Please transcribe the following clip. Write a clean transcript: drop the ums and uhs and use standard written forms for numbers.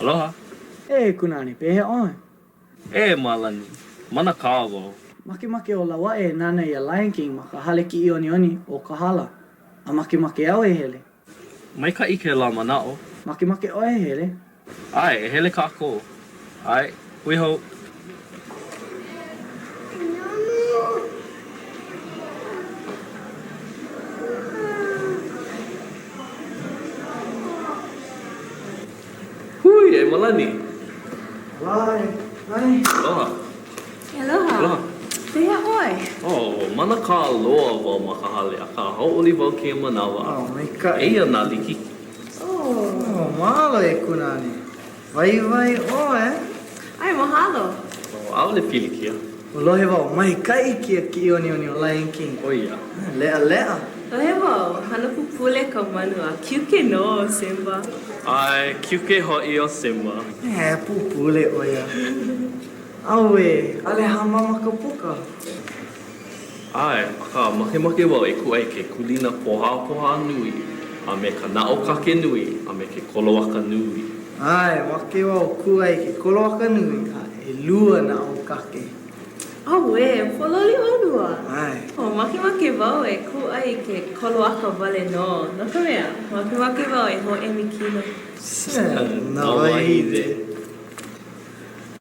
Aloha. E Kunāne, pehea ʻoe? E Malani, manakā wau. Makemake ʻo Lauaʻe e nānā iā Lion King ma ka hale kiʻiʻoniʻoni o Kahala, a makemake au e hele. Maikaʻi kēlā manaʻo. Makemake ʻoe e hele? ʻAe, e hele kākou. ʻAe, hui hou. Hui, e Malani. Aloha, e Nani. Aloha. Aloha. Aloha. Pehea ʻoe? Oh, manakā loa wau ma ka hale, akā hauʻoli wau kēia manawa. Oh, maikaʻi. Eia nā likiki. Oh, mahalo e Kunāne. Waiwai ʻoe. ʻAe, mahalo. Oh, ʻaʻole pilikia. Ua lohe wau, maikaʻi kēia kiʻiʻoniʻoni ʻo Lion King. ʻO ia. Leʻaleʻa. Lohe wau, hana pupule ka manu a kiuke nō ʻo Simba. ʻAe, kiuke hoʻi ʻo Simba. E, pupule ʻo ia. Auē, ʻaʻole hāmama ka puka. ʻAe, akā makemake wau e kūʻai i ke kūlina pohāpohā nui, a me ka naʻaukake nui, a me ke koloaka nui. ʻAe, make wau kūʻai i ke koloaka nui a ʻelua naʻaukake. Auē, pōloli ʻolua! ʻAe. Oh, makemake wau e kūʻai i ke koloaka wale nō, no ka mea, makemake wau e hōʻemi kino. Se, na wahine.